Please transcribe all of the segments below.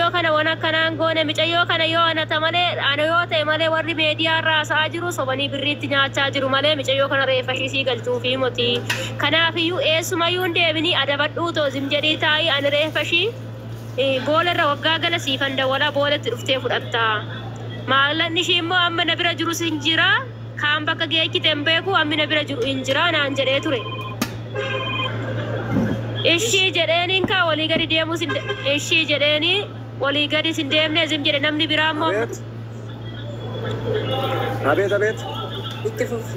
Micayyoo kana waan akkanaan goone, micayyoo kana yoo ana ta malee, ana yoo ta'e malee, warri meediyaa irraa haasa'aa jiru sobanii birriitti nyaachaa jiru malee micayyoo kana reeffa ishii galchuufi moti. Kanaafiyyuu eessumayyuu hin deebinii, adabadhuu too zim jedhii taa'ii, ani reeffa ishii boola irra waggaa gala siifan dawwalaa, boolatti dhuftee fudhatta. Maallaqni ishii immoo amma na bira jirus hin jira. Kaan bakka geechite hin beeku, ammi na bira jiru hin jira naan jedhee ture. Ishii jedheeniin kaa walii gadi deemus hin, ishii jedheeni walii gadi hin deemne, zim jedhe. Namni biraa immoo Abeet. Abeet, abeet. Itti fufi.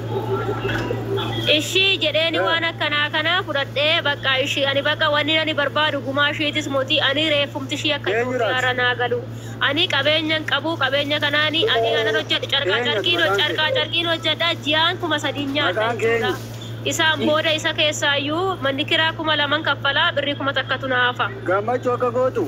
Ishii jedheeni waan akkanaa kana fudhadhee, bakka ishii ani bakka wanni ani barbaadu gumaa ishiitis mootii, ani reeffumti ishii akka Eenyudha Itoophiyaa ati? irra naa galu. Ani qabeenya hin qabu, qabeenya kanaani ani kanan hojjedhu carqaa Eenyu ati carqiin maqaan kee? carqaa carqiin hojjedha, ji'aan 3000 nyaadha Maqaan kee jechuudha. eenyu? Isaan booda isa keessaayyuu manni kiraa 2000 kaffalaa, birrii 1000tu na hafa. Gammachuu akka gootu.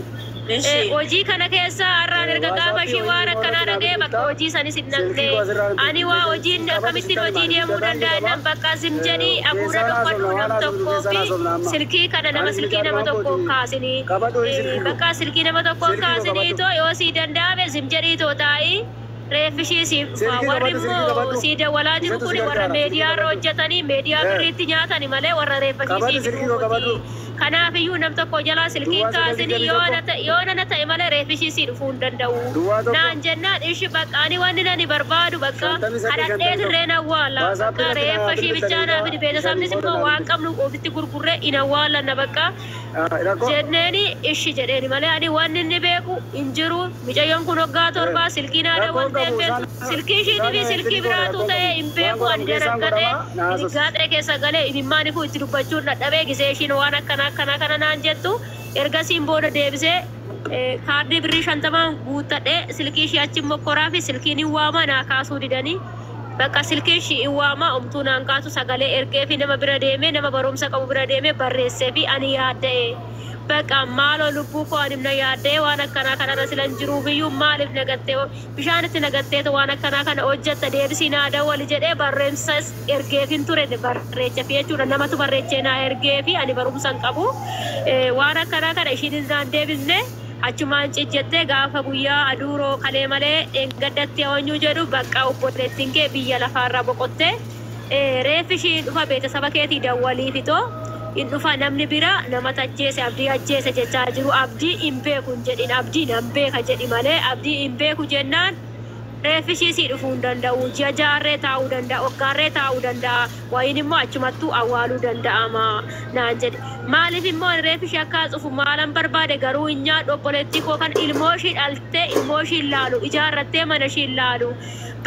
Ishi. Hojii kana keessa har'aan erga gaafa WhatsAppii ishii wayii waan immoo akkanaa irratti naa dhaga'ee bakka bilbiltaa. hojii sanis hin Silkii dhaqne. koo asirraa Ani waa hojiin qabadhu, akkamittiin sitti hojii himaa deemuu guddataan danda'a jedhama. jennaan, bakka zim jedhii hafuura Keessaan dhokfadhu haasofna, waan nam haasofnu tokkoo keessaan fi haasofna amma. silkii kana nama Anis silkii nama mucaa tokko kooti. kaasinii. Qabadhu silkii koo. Bakka silkii nama tokko Silkii koo kaasinii qabadhu. too yoo sii danda'ame zim jedhii too taa'ii reeffi ishii siif dhufa. Silkii Warri qabadhu, silkii immoo qabadhu. sii dawwalaa jiru Isatu si kuni warra gargaara. Silkii meediyaa irra qabadhu. hojjetanii meediyaa birriitti nyaatani malee warra reeffa ishii Qabadhu sii silkii fiduu koo qabadhu. miti. Kanaaf iyyuu nam tokko jalaa silkiin Duwwaa 9 kaasinii 21. yoo ana ta'e, yoo nana ta'e malee reeffi ishii sii dhufuu hin danda'u. Duwwaa 1. Naan jennaan, ishi bakka ani wanni nani barbaadu bakka 58 kadhadhee 51. tirreen awwaala. WhatsAppii Bakka irratti reeffa naa ishii bichaa bilbiltanii naa fidi, shanii beetasabnis booda immoo naa waan bilbiltu. qabnu ofitti gurgurree in awwaalanna bakka. Rakkoo. Jenneeni ishi jedheeni malee ani wanni inni beeku hin jiru. Mucayyoon kun waggaa 7 silkii naa Rakkoon dawwaltee hin qabu beektu. isaan Silkii ishiitii fi isaan silkii itti godha biraatu rakkoon ta'e qabu. hin Waan beeku. godhamu Ani keessaan darakkadhee godhama naa haasofsiisa. gaxee keessa galee imimmaanifu itti dubbachuun dadhabee, gisee ishiin waan akkana akkana kana naan jettu. Ergasiin booda deebisee kaardii birrii 50n guuttadhee silkii ishii achi mokkoraa fi silkiin hin waama, naa kaasuu didanii. Bakka silkii ishii hin waama, omtuu naan kaasu. Sagalee ergee fi nama bira deemee, nama barumsa qabu bira deemee barreessee fi ani yaadda'e. Bakka maaloo lubbuu koo ani na yaadda'e, waan akkanaa kanarra silan jiruufiyyuu maaliif nagattee bishaan itti nagatteetu waan akkanaa kana hojjetta, deebisii naa dawwali jedhee barreessas ergeefin ture, barreecha fi jechuudha, namatu barreechee naa ergee fi ani barumsa hin qabu. Waan akkanaa kana ishiin naan deebisne, achumaan cijjettee gaafa guyyaa aduuroo kalee malee dheengaddatti hawanyuu jedhu, bakka obboleettiin kee biyya lafaarraa boqottee, reeffi ishii dhufa, beetasaba keetii dawwaliifitoo hin dhufa, namni bira nama ajjeese, Abdii ajjeese jechaa jiru, Abdii hin beeku hin jedhin, Abdii nan beeka jedhi malee, Abdii hin beeku jennaan reeffi ishii sii dhufuu hin danda'u, ji'a jaarree taa'uu danda'a, waggaarree taa'uu danda'a, wayin immoo achumattuu awwaaluu danda'ama naan jedhe. Maaliif immoo ani reeffi ishii akka cufu maalan barbaade? Garuu hin nyaadhu, obboleettii koo kan ilmoo ishii dhaltee ilmoo ishii laalu, ijaarrattee mana ishii laalu,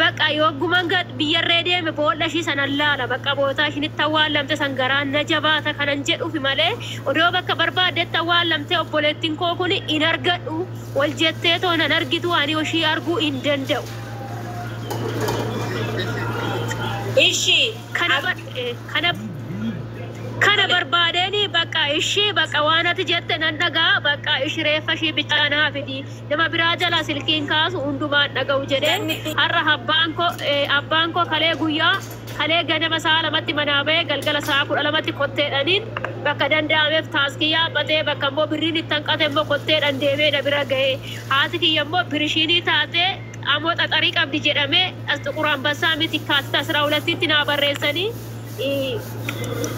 bakka yogguman biyyarree deeme boolla ishii sanan laala, bakka bootaa ishinitti awwaallamte san garaan na jabaata kanan jedhufi malee, odoo bakka barbaaddetti awwaallamte obboleettiin koo kun hin argadhu wal jettee too nan argitu, ani ishii arguu hin danda'u. Ishi. Kana barbaadeeni bakka ishii bakka waan ati jette nan dhagaa, bakka ishii reeffa ishii bichaa naa fidi, nama biraa jala silkiin kaasu hundumaan dhaga'u jedheen. Har'a abbaan koo kalee guyyaa kalee ganama sa'a 2tti manaa bahee galgala sa'a 12tti kotteedhaniin bakka danda'ameef taaskii yaabbatee, bakka immoo birriin itti hanqate immoo kotteedhaan deemee na bira ga'ee, haati kiyya immoo birishiinii taatee amoo xaxarii qabdi jedhamee as Xuqur Ambassaa miti kaasita 12tti naa barreessanii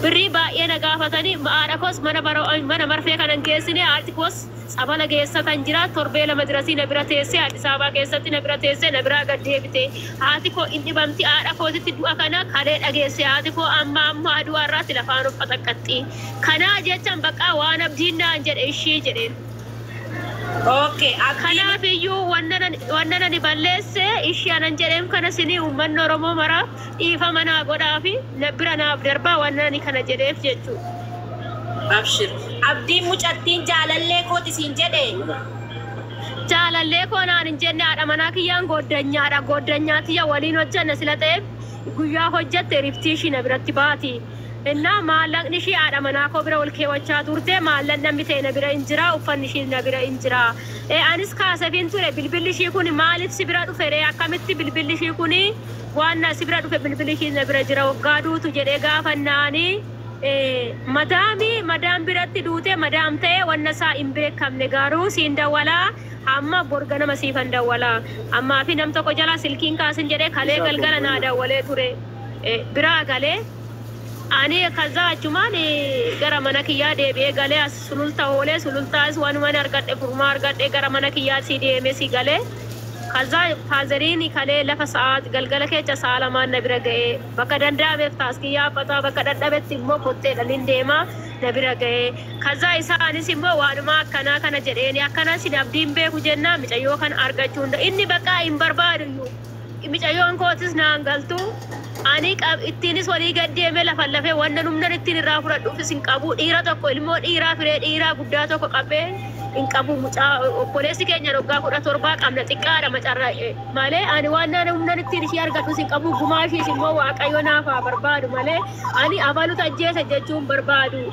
birrii baay'ee na gaafatanii, haadha koos mana marfee kanan geessine, haati koos tsabala geessatan jira. Torbee 2 dirasii na bira teessee, Addis Ababaa keessatti na bira teessee na biraa gad deebite. Haati koo in dhibamti, haadha kootitti du'a kana kalee dhageesse. Haati koo amma amma aduu har'aatti lafaan of qaxaqqaxxi. Kanaa jechan bakka waan Abdiin naan jedhe ishii jedheen. Okay. Abdiin Kanaaf iyyuu wanna nani balleesse ishii anan jedheem kana sinii uummanni Oromoo maraaf dhiifama naa godhaa fi na bira naaf darbaa wanna ani kana jedheef jechuudha. Abshir. Abdiin mucattiin jaalallee kooti siin jedhe. Jaalallee koo naan hin jenne, haadha manaa kiyyaan gooddanyaadha. Gooddanyaa tiyya waliin hojjanna sila ta'eef guyyaa hojjatte riftii ishii na biratti baati. Innaa maallaqni ishii haadha manaa koo bira ol keewwachaa turte, maallaqni namni ta'e na bira hin jira, uffanni ishii na bira hin jira. Anis kaasefiin ture, bilbilli ishii kun maaliif si bira dhufe ree, akkamitti bilbilli ishii kun waan na si bira dhufe, bilbilli ishii na bira jira waggaa duutu jedhee gaafannaanii. Madaami madaam biratti duute madaam ta'e wanna isaa hin beekamne garuu siin dawwalaa amma borga nama siifan dawwalaa ammaa fi nam tokko jalaa silkiin kaasin jedhee kalee galgala naa dawwalee ture biraa galee ani kaza achumaan gara mana kiyyaa deebi'ee galee as sululta oolee sulultaas wanumaan argadhe furmaa argadhe gara mana kiyyaa si deeme si galee kaza faazariin kalee lafa sa'aat galgala keessa sa'a lamaan na bira ga'ee bakka danda'ameef taaskiyyaa abbataa bakka dadhabetti immoo kottee dhalin deemaa na bira ga'ee kaza isaanis immoo waanuma akkanaa kana jedheeni akkana sin abdiin beeku jennaa micayyoo kan argachuu hunda inni bakka hin barbaadu iyyuu micayyoon kootis naan galtu ani ittiinis walii gad deemee lafa lafee wanna humnan ittiin irraa fudhadhuufis hin qabu dhiira tokko ilmoo dhiiraa firee dhiiraa guddaa tokko qabee hin qabu mucaa obboleessi keenya waggaa 17 qabna xiqqaadha macarra malee ani waan humnan ittiin ishee argadhus hin qabu gumaa ishiis immoo waaqayyo naaf haa barbaadu malee ani abalutu ajjeese jechuun barbaadu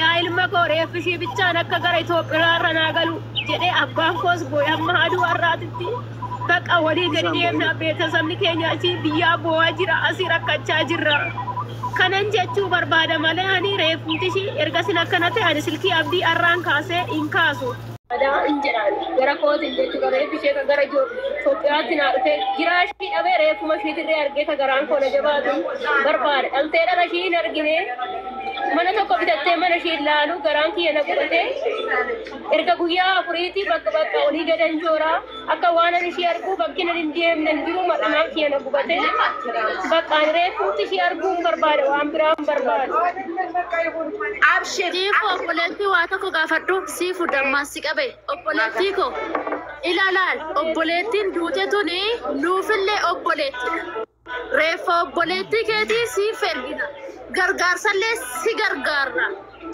yaa ilma koo reeffi ishii bichaan akka gara Itoophiyaarra naa galu jedhee abbaan koos boo'e amma aduu har'aatitti bakka walii gadi deemna beeksisni keenya asii biyyaa boo'aa jira asii rakkachaa jirra. Kanan jechuu barbaada malee ani reeffumti ishii erga sin akkana ta'e ani silkii abdii arraan kaasee hin kaasu. Adaa hin jedhaan gara kootiin jechuudha reeffi ishee kan gara Itoophiyaatti naa dhufe jiraa ishii dhabee reeffuma ishiitirree argee ka garaan koo na jabaatu barbaada. Dhaltee dhala ishii hin argine mana tokko bitattee mana ishii ilaalu garaan kiyya na gubate erga guyyaa afuriitii bakka bakka olii gadan jooraa akka waan ani ishii arguu bakki nan hin deemne hin jiru madhamaan kiyya na gubate bakka ani reeffumti ishii arguu hin barbaada waan biraa hin barbaadu. Abshir. Siifu obboleettii waa tokko gaafadhu siifu dammaan si qabe obboleettii koo ilaalaal obboleettiin duute tuni nuufillee obboleettidha. Reeffa obboleettii keetii siif ergina. Gargaarsallee si gargaarra.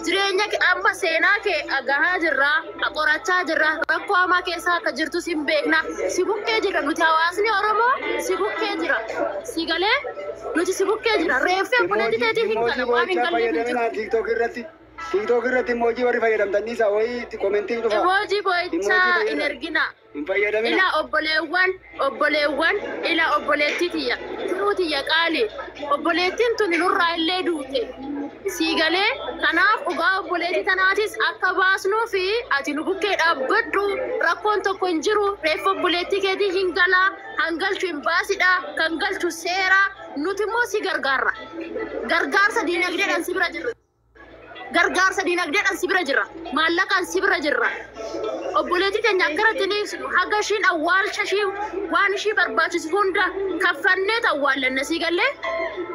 Jireenya kee amma seenaa kee gahaa jirra, qorachaa jirra, rakkoo hamaa keessa akka jirtus hin beekna. Si bukkee jira nuti hawaasni Oromoo si bukkee jira. Si galee nuti si bukkee jira. Reeffi obboleettii teetii hin Emoojii gala waan hin boo'ichaa galleef hin jiru. fayyadaminaa TikTok irratti. TikTok irratti emoojii warri fayyadamtan isaa wayii komentii dhufa. Emoojii boo'ichaa hin ergina. Hin fayyadamina. Ila obboleewwan obboleewwan ila obboleettii tiyya tiruu tiyya qaali obboleettiin tuni nurraa illee duute sii galee kanaaf dhugaa obboleettii tanaatis akka baasnuu fi ati nu bukkee dhaabbadhu rakkoon tokko hin jiru reeffa obboleettii keetii hin galaa hangalchu hin baasidha kan galchu seera nuti immoo si gargaarra gargaarsa diinagdeedhaan si bira jirra. Gargaarsa diinagdeedhaan si bira jirra maallaqaan si bira jirra. Obboleettii keenya akkanatti ni ibsinu haga ishiin awwaalcha ishii waan ishii barbaachisu hunda kaffanneet awwaallanna sii gallee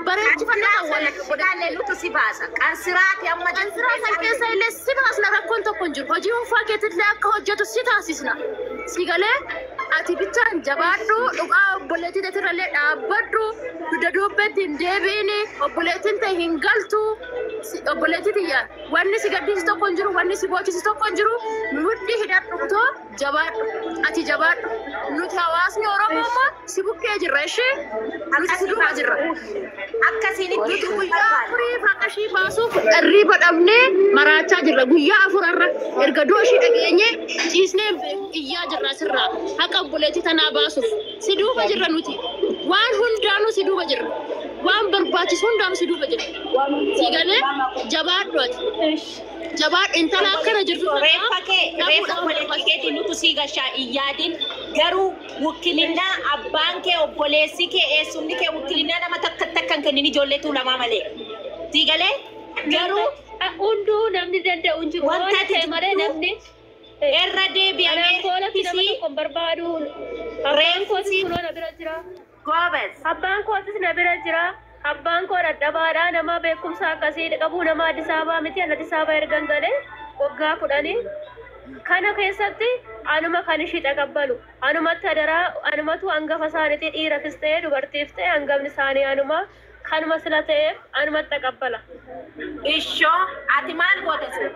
bareechifannee awwaallanna Qansiraa nutu si baasa. Qansiraati amma Qansiraa san keessa illee si baasna rakkoon tokko hin jiru hojii dhuunfaa keetillee akka hojjetu si taasisna sii galee ati bichaan jabaadhu dhugaa obboleettii teetirrallee dhaabbadhu dugda duubatti hin deebiini obboleettiin ta'e hin galtu obboleettii tiyya wanni si gaddisiisu tokko hin jiru wanni si boochisu tokko hin jiru mudhii hidhadhu too jabaadhu ati jabaadhu nuti hawaasni Oromoo immoo si bukkee jirra ishee nuti si duuba jirra. Akkasiin Nuti itti guyyaa afuriif haqa ishii baasuuf hirriba dhabnee maraachaa jirra. Guyyaa afurarra erga du'a ishii dhageenye ciisnee iyyaa jirra asirraa haqa obboleettii tanaa baasuuf si duuba jirra nuti. Waan hundaanuu si duuba jirra. Waan barbaachisu hundaanuu si duuba jirra. Si galee jabaadhu ati. Jabaadhu intala akkana jirtu Reeffa kee reeffa obboleettii keetii nutu si gashaa hin yaadin garuu wukkilinnaa abbaan kee obboleessi kee eessumni kee wukkilinnaa nama takka takka hin kennin ijoollee tuulamaa malee. Si galee garuu Hunduu namni danda'u hin jiru. Wanta Waan ati ta'e malee jettu namni irra deebi'amee anaan koolatti nama isii tokko hin barbaadu. Abbaan kootis kunoo na bira jira. goobes. Abbaan kootis na bira jira. Abbaan koo dadhabaadha nama beekumsa akkasii qabu nama Addis Ababaa miti ani Addis Ababaa ergan galee waggaa 10 kana keessatti anuma kan ishii taqabbalu anumatti adaraa anumatu hangafa isaaniitii dhiirafis ta'e dubartiif ta'e hangafni isaanii anuma kanuma sila ta'eef anumatti taqabbala. Ishoo ati maal goote sun?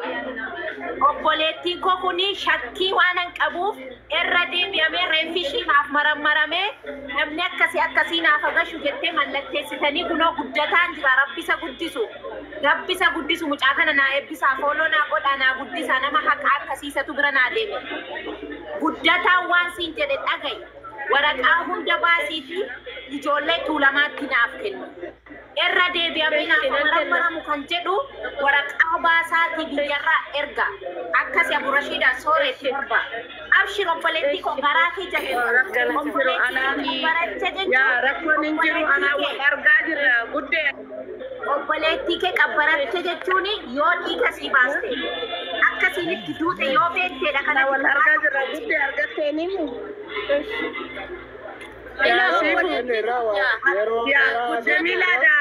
Obboleettiin koo kuni shakkii waan hin qabuuf irra deebi'amee reeffi ishii naaf marammaramee namni akkasii akkasii naaf agashu jettee mallatteessitanii kunoo guddataan jira rabbisa guddisu. Rabbisa guddisu mucaa kana naa eebbisaa fooloo naa godhaa naa guddisaa nama haqa akkasiisatu bira naa deeme. Guddataan waan siin jedhe dhaga'i. Waraqaa hunda baasii fi ijoollee tuulamaatti naaf kennu. Irra deebi'amee naaf marammaramu kan jedhu waraqaa baasaatii biyyarraa erga. Akkasi Abu Rashiidha sooretti barba. Abshir obboleettii koo garaa kee jabeeffadhu. Obboleettii kee baracha Yaa rakkoon hin jiru anaa wal argaa jirra guddee. Obboleettii kee qabbaratte jechuun yoo dhiiga sii baaste akkasiin itti duute yoo beekteedha Anaa kana wal argaa jirra guddee argatteeni. Ila Siifu. obboleettii tiyya. Yeroo Yaa Jamiilaadha.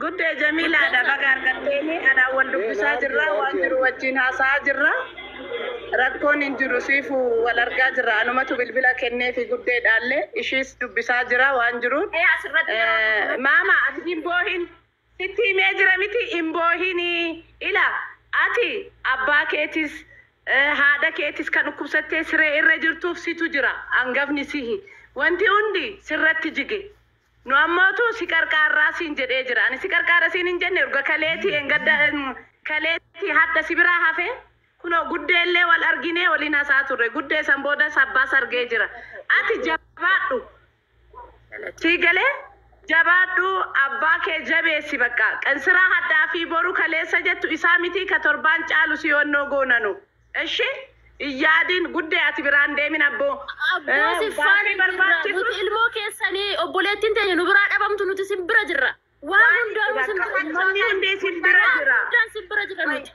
Guddee Jamiilaadha baga argatteeni anaa wal dubbisaa jirra waan jiru wajjin haasa'aa jirra. Rakkoon hin jiru siifu wal argaa jirra anumatu bilbila kenneefi guddeedhaallee ishiis dubbisaa jira waan jiruun. Asirratti yeroo Maama ati hin boohin sitti himee jira miti hin boohini ila ati abbaa keetis haadha keetis kan dhukkubsattee siree irra jirtuuf situ jira hangafni sihi wanti hundi sirratti jige nu ammootu si qarqaarraa siin jedhee jira ani si qarqaara siin hin jenne erga kaleetii engadda kaleetii hadda si biraa hafe kunoo guddeellee wal arginee waliin hasaa turre guddee san booda abbaas argee jira ati jabaadhu. Sii galee jabaadhu abbaa kee jabeessi bakka qansiraa haddaa fi boru kaleessa jettu isaa miti ka torbaan caalu si yoonnoo goonanu. Ishi iyyaadiin guddee ati biraan deemin abboo. Abboo si faana Baasii jirra. barbaachisu Nuti ilmoo keessanii obboleettiin teenya nu biraa dhabamtu nuti sin bira jirra. Waan hundaanuu sin bira jirra. Namni hundi sin bira jira. Hundaan sin bira jira nuti.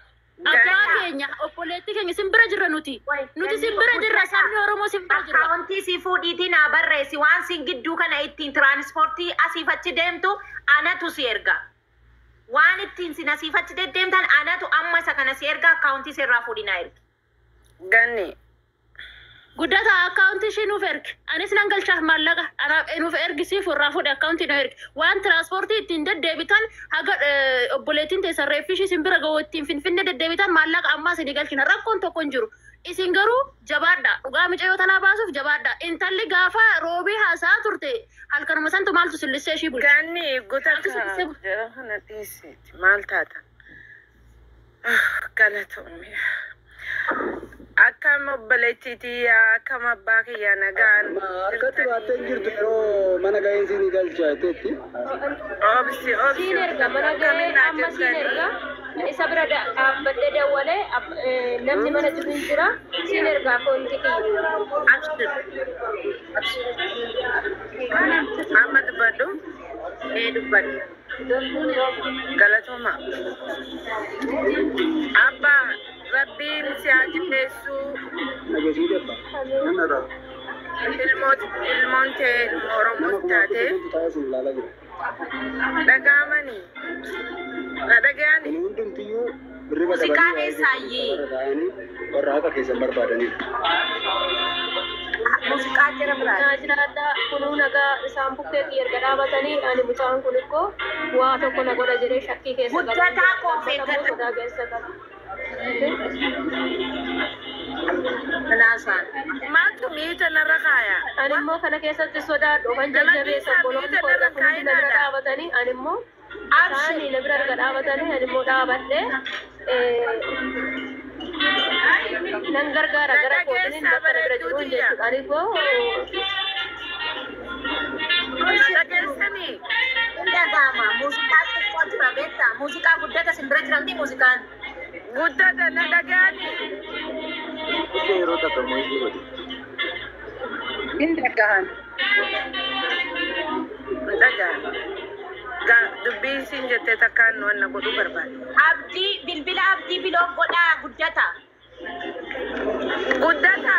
Abbaa keenya obboleettii keenya sin bira jirra nuti. Nuti sin bira jirra sabni Oromoo sin bira jirra. Akkaawuntii si fuudhiitii naa barreessi waan sin gidduu kana ittiin tiraanispoortii asiif achi deemtu anatu si erga. Waan ittiin sin asiif achi deddeemtan anatu amma isa kana si erga akkaawuntii sirraa fuudhii naa ergi. Ganni. Guddata akkaawuntii ishii nuuf ergi. Anis nan galchaaf maallaqa. Anaaf nuuf ergi siif irraa fuudhe akkaawuntii nu ergi. Waan tiraanspoortii ittiin deddeebitan haga obboleettiin teessan reeffi ishii sin bira ga'u ittiin finfinne deddeebitan maallaqa ammaa isinii galchina. Rakkoon tokko hin jiru. Isin garuu jabaadha. Dhugaa mucayyoo tanaa baasuuf jabaadha. Intalli gaafa roobii haasaa turte halkanuma santu maaltu sillissee ishii bulche. Ganni Maaltu sillissee gutata bulche? jara kana dhiisiiti maal taata? Galatoomii. Akkam obboleettii tiyyaa akkam abbaa kiyyaa nagaan Harkatti baattee hin jirtu yeroo mana ga'eensi ni galcha jetteetti. Obsi obsi Siin erga mana ga'ee akkamiin naa amma siin jirtanii? erga isa bira dhaabbadhee dawwalee namni mana jiru hin jira siin erga akkaawuntii kiyya. Abshir. Amma dubbadhu Ee dubbadhu. galatooma. Abbaa rabbiin si haa jilleessuu Nageessuu dabba. Nama irraa. ilmoon tee ilmoo Nama Oromoos kuma taate afur taa'ee sun ilaalaa jira. dhagaamanii na dhagayani. Kun hundumtiyyuu hirriba Muuziqaan dhabanii eessaayyee? warra taa'anii warra haqa keessan barbaadanidha. Muuziqaa jara biraa. Naa jiraadhaa kunuu nagaa isaan bukkee kiyya erga dhaabatanii ani mucaan kun ikkoo waa tokko na godha jedhee shakkii keessa gala. Guddataa koo of eeggadhu. Sodaa keessa gala. Kanaasaan. Maaltu miita narra kaaya? Ani immoo kana keessatti sodaadhu kan jajjabeessa obboloonni koo erga kunuunsi na bira dhaabatanii ani immoo isaanii na bira erga dhaabatanii ani immoo dhaabadhee nan gargaara gara kootiin bakka na bira jiruun jechuudha. Ani immoo Na dhageessanii? Hin dhaga'ama. Muuziqaa xiqqoo jira beektaa? Muuziqaa guddata sin bira jiramti muuziqaan. Guddata na dhagayani? Yeroo takka immoo ishee godhe. Hin dhagahan. Hin dhagahan. Dubbiin siin jettee takkaan wanna godhuu barbaade. Abdii bilbila abdii biloo godhaa guddata. Guddata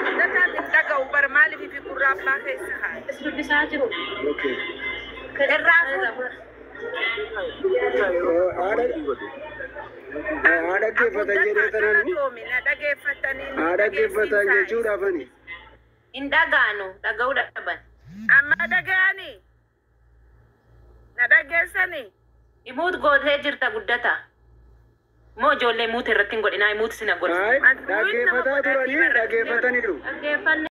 guddataan hin dhaga'u bar maaliif fi gurra abbaa keessa kaaya? as dubbisaa jiru. Okay. Irraa fuudhi. Haadha dhaggeeffatan jedhee tanaan Galatoomi na dhageeffatanii nu haadha dhaggeeffatan dhageessisaa. jechuudhaaf ani. Hin dhaga'anu dhaga'uu dhaban. Amma dhaga'anii na dhageessanii. Imuut gootee jirta guddata. Moo ijoollee muut irratti hin godhinaa imuut sina godhu. Dhaggeeffataa turanii dhaggeeffataniiru. Dhaggeeffanne.